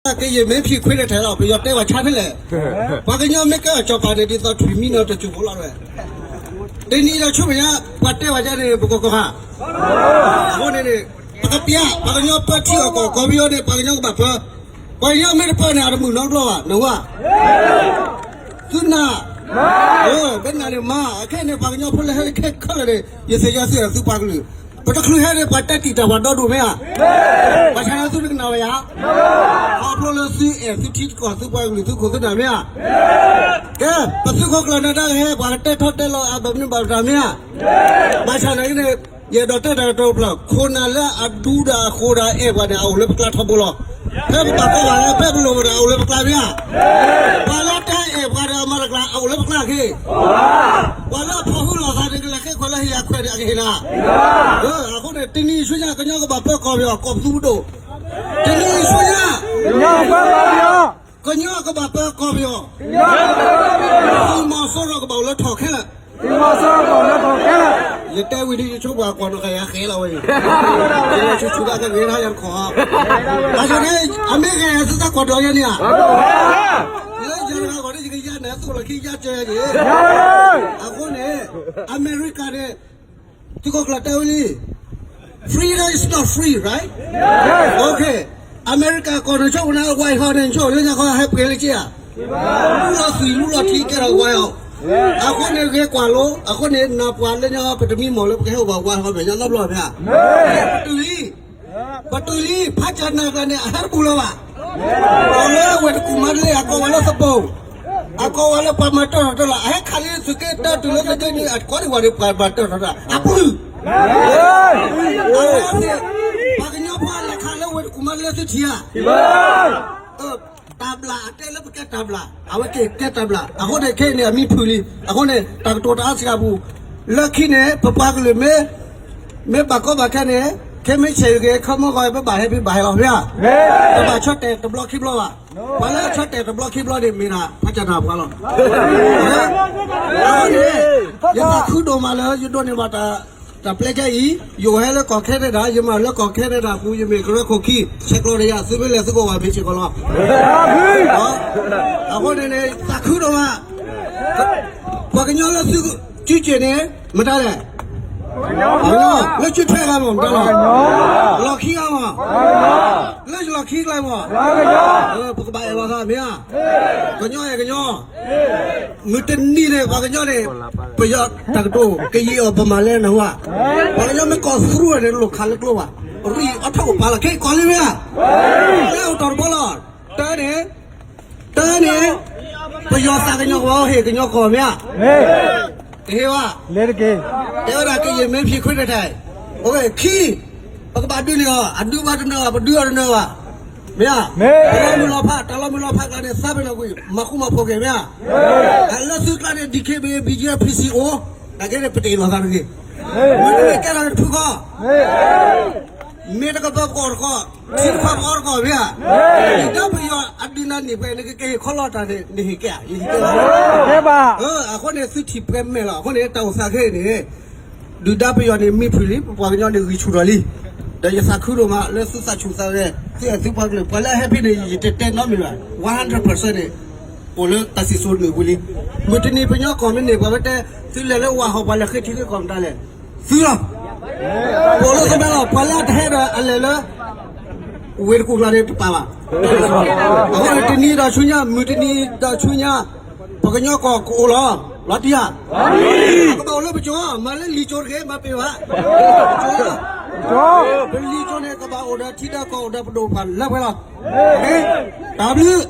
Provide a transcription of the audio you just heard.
ကယဲၢ်မ့ၢ်ဖံးခွ့တထဲလီၤ ပယီၤတဲဘၣ်ဆါဖဲလဲၣ်. ပှၤကညီမ့ၢ်ကဲအီၤစီၤပၤန့ၣ် ဒ်သိးထွံၣ်မံနီၤတစူၢ်ဖိလီၤဝဲ. တနံၤဒီးဆူမဲာ်ညါ ပှၤတဲဘၣ်ယါန့ၣ် ပကကီၢ်ခါ. အဃိန့ၣ်န့ၣ် ပကပျၢ် ပှၤကညီပၢထံအီၣ်ကီၢ် ကီၢ်ပယီၤန့ၣ် ပှၤကညီကဘၣ်ပၢ. ပှၤကညီမ့ၢ်တပၢန့ၣ် အတမုာ်နီတဘျီဘၣ် နဝၤ သုနၢ်, မ့ၢ်နၢ်န့ၣ်မၤ အခဲန့ၣ် ပှၤကညီဖိလၢဟဲခဲခဲလၢာ်န့ၣ် ယသ့ၣ်ညါသုအဲၣ်သုပှၤကလုာ်, ပတချုးဟဲန့ၣ် ပှၤတဲတံာ်တာ်ပှၤဒီဒိၣ်မ့ၢ်ဧါ. ဘၣ်ဆၣ်န့ၣ်သုတကနၣ်ဝဲယါ, ခီဖျိလၢသုအဲၣ်သုထံကီၢ်သုပှၤကလုာ်သုခိၣ်သုနၢ်မ့ၢ်ဧါ. ကဲ ပသုးခိၣ်ကျၢၢ်နၢၤဒါကဟဲ ပှၤကတဲထီၣ်တဲလီၤအဘၣ်မနုၤဘၣ်တၢ်မ့ၢ်ဧါ. ဘၣ်ဆၣ်န့ၣ်န့ၣ် ယအဲၣ်ဒိးတဲတၢ်ကတိၤဖျၢၣ် ခိၣ်နၢ်လၢအဒူဒီးအဃိဒီးအဲၣ်ပှၤန့ၣ် အအိၣ်လၢပကျါထီဘိလီၤ. ဖဲပဘၣ်ကီဘၣ်လဲၣ် ဖဲပလိၣ်ဘၣ်ဒီး အအိၣ်လၢပကျါမ့ၢ်ဧါ. ပှၤလၢတအဲၣ်ပှၤဒီးအမၤတကျါ အအိၣ်လၢပကျါက့ၤ. ပှၤလၢအဖီၣ်ဟုလိာ်သးန့ၣ် ကလဲၤဃ့ခွဲးလၢဟ့ၣ်ယၤခွဲးန့ၣ် အကဟ့ၣ်နၤ. အဃိန့ၣ် တနံၤဆူညါ ကညီကဘၣ်ပၢကီၢ်ပယီၤ ကီၢ်ပသူပဒိၣ်, တနံၤဆူညါ ကညီကဘၣ်ပၢကီၢ်ပယီၤ, သုးမီၤစိရိၤကဘၣ်အိၣ်လၢထီၣ်ခဲလၢာ်. သုးမီၤစိရိၤကဘၣ်အိၣ်လၢထီၣ်ခဲလၢာ်. ယတဲဝံၤဒီး ယဆိပှၤကွၢ်နီၣ်ဃာ်ယၤဃဲလီၤဝဲအံၤ, ယလဲၤဆူၣ်ဆူၣ်တၢ်ကဂ့ၤထီၣ်ယၤတခီ, ဘၣ်ဆၣ်န့ၣ် အမ့ၢ်ဂ့ၤသုတၢ်ကွၢ်ဒီးယဲန့ၣ်ဧါ. လၢယၤတဂၤဂီၢ်ဒီး ယကယၤနဲၣ်သိၣ်လီၤခံ ယၤကၢယၤက့ၤ. အဃိန့ၣ် အမဲရကၤန့ၣ် သုးခိၣ်ကျၢၢ်တဲဝဲလံ freedom is not free, right? Okay. အမဲရကၤကီၢ်န့ၣ်ဆိၣ်ဝဲနၤ White House န့ၣ် ဆိၣ်လၢညါခီဟဲပှဲၤလၢက့ဧါ. လူလီၤသွံၣ်လူလီၤထံကဲထီၣ် White House. အဃိန့ၣ် ဂဲၤကွၢ်လိ, အဃိန့ၣ် နၢ်ပှၤလၢညါ ပတမံမီၢ်လၢပကဟဲအိၣ်ဘၣ် White House မဲာ်ညါနီတဘျီဘၣ်. ပတုၤလံ, ပတုၤလံ ဖးကၠၣ်နၢ်ကျါန့ၣ် အဟဲတပူၤလၢၤဘၣ်. အီၤလၢဝဲၢ်တကူၣ်မၤတလ့ အကိးဝဲလၢသပိန်, အကိးဝဲလၢပှၤမၤတၢထီၣ်တၢ်လီၤ အဟဲခးလၢသုးက့တၢတုၤလၢသုးက့န့ၣ် အကိးဒံးဝဲဒီးပှၤမၤတၢထီၣ်တၢ် အပူၤ အဝဲသ့ၣ် ပှၤကညီဖိအလဲၤခးလၢဝဲၢ်တကူၣ်မၤတလ့သုထံၣ်ဧါ. တၢ်ဘျၣ်အတဲလၢပကဲတၢ်ဘျၣ် အဝဲကဲကဲတၢ်ဘျၣ် အဃိန့ၣ်ခဲအံၤန့ၣ် အမံဖုၣ်လံ. အဃိန့ၣ် တၢ်ကတိၤတအါစှၤပူၤ လၢခံန့ၣ် ပပှၤကလုာ်မ့ၢ် မ့ၢ်ဘၣ်ကီဘၣ်ခဲန့ၣ် ခဲမ့ၢ်ဆဲးဂ့ၤ ခီမီဂီၤ ပဘၣ်ဟဲဖံးဘၣ်ဟဲလီၤမ့ၢ်ဧါ. ပဘၣ်ဆၢတဲာ်တဘျီခံဘျီဘၣ်. ပှၤလၢအဆၢတဲာ်တဘျီခံဘျီန့ၣ် မ့ၢ်ဒၣ်ဖးကၠၣ်နၢ်ပှၤလီၤ. အဃိန့ၣ် ယသးခုဒိၣ်မးလၢ ယဒိးန့ၢ်ဘၣ်တၢ် တၢ်ပျဲကဲအံၤ ယအိၣ်ဟဲလၢကီၢ်ခဲနဒၤ ယမၤလၢကီၢ်ခဲနဒၤပူၤ ယမ့ၢ်ကရၢခိၣ်ခံ ဆဲးကျိးဒီးယၤ သုမ့ၢ်လဲၤသုကအိၣ်ဘၣ်မ့ၢ်စ့ၢ်ကီးလီၤ. အဃိန့ၣ်န့ၣ် သးခုဒိၣ်မး ပှၤကညီလၢသုစုစ့ၢ်န့ၣ် မတၤလဲၣ် လၢဆူထွဲဂၤမ့ၢ်မတၤလဲၣ် လီၢ်ခံဂၤမ့ၢ် လၢလီၢ်ခံကျါမ့ၢ် ပကဘၣ်အဲၣ်လီၤသးမ့ၢ်ဧါ. ကညီအဲၣ်ကညီ မုၢ်တနံၤန့ၣ် ပှၤကညီန့ၣ် ပယီၤတၢ်ကတိၤ ကယံာ်အီၤပမၤလဲၣ်နၢ်ဟူဧါ. ပှၤကညီမ့ၢ်ကီၢ်သူဝဲန့ၣ် လိၣ်ခးလၢကျိဘၣ်. ရံၣ်အီၣ်ထီၣ်ကပၤလီၤ ခဲအံၤကီၢ်လံမ့ၢ်ဧါ. လၢအိၣ်တီၢ်တဘီလီၤ. တၢ်န့ၣ် တၢ်န့ၣ် ပယီၤသးကညီၤကဘၣ်ဟ့ၣ်ကညီကီၢ်မ့ၢ်ဧါ. တဟ့ၣ်ဘၣ်. တဲဝဲဒၣ်ကယဲၢ်မ့ၢ်ဖံးခွ့တထဲ အိၣ်ဝဲခံ ပကဘၣ်ဒုးန့ၢ်အီၤ အဒုးဘၣ်တနၢၤဘၣ် ပဒုးအီၤတနၢၤဘၣ် မ့ၢ်ဧါ. ပလီၤမုၢ်လီၤဖး တၢ်လီၤမုၢ်လီၤဖးကျါန့ၣ် သးပ့ၤနီၣ်ကွံာ် မၤဃူမၤဖိးက့ၤမ့ၢ်ဧါ. လၢသုကျါန့ၣ် DKBA BGF PC အိၣ် နာ်က့န့ၣ် ပတအ့ၣ်လိာ်သးတဂ့ၤ. မ့ၢ်တမ့ၢ်ကဲထီၣ်တဖုဃီ မ့ၢ်တကပၤပကအီၣ်တကီၢ် ထံတဖၣ်ပကအီၣ်တကီၢ်မ့ၢ်ဧါ. ဒုၣ်ဒါပယီၤအဒုးနၤန့ၢ်ပှဲၤ နကက့ၤဟ့ၣ်ခီလီၤတၢ်န့ၣ် နဟ့ၣ်ကဲဧါ ယဟ့ၣ်ကဲဘၣ်. အဃိန့ၣ် သုထံၣ်ပှဲၤမဲာ်လီၤ. အဃိန့ၣ် တၢ်အိၣ်သးခဲအံၤန့ၣ် ဒုၣ်ဒါပယီၤန့ၣ် မံဖုၣ်လံ ပပှၤကညီန့ၣ် ဂံၢ်ဆူၣ်ထီၣ်လံ. ဒီးယသးခုဒိၣ်မး လၢသုသးဆူၣ်သးဂဲၤ သုအဲၣ်သုပှၤကလုာ် ပှၤလၢအဟဲဖဲန့ၣ် ယတတဲနီတမံၤဘၣ် one hundred percent န့ၣ် အိၣ်လၢတၢ်စံၣ်စိၤန့ၣ်ဝံၤလံ. မုၢ်တနံၤပညီကီၢ်မ့ၢ်န့ၢ်ပှၤဝဲတဲ သုလဲၤလၢဝၢ်ဟီၣ် ပှၤလဲၤဃ့ထံဃ့ကီၢ်မတၤလဲၣ် သုလီၤ. ပအိၣ်လၢသုမဲလီၤ ပှၤလၢအတဟဲဒီးအလဲၤလၢ ဝ့ၢ်တကူၣ်ကျါန့ၣ်တပာ်ဘၣ်. အဃိန့ၣ်တနံၤဒီးဆူညါ မုၢ်တနံၤဒီးဆူညါ ပကညီကီၢ်ကအိၣ်လီၤ. လီၤတံၢ်ဧါ. အကဘၣ်အိၣ်လၢပစိၤ မၤလၢလံာ်စိၤတဂ့ၤ မၤပ့ၤဘၣ်. ပလံာ်စိၤန့ၣ် ကဘၣ်အိၣ်ဒီးထံဒီးကီၢ် အိၣ်ဒီးပဒိၣ်ပပှၢ်လၢပှဲၤလီၤ. တၢ်ဘျုး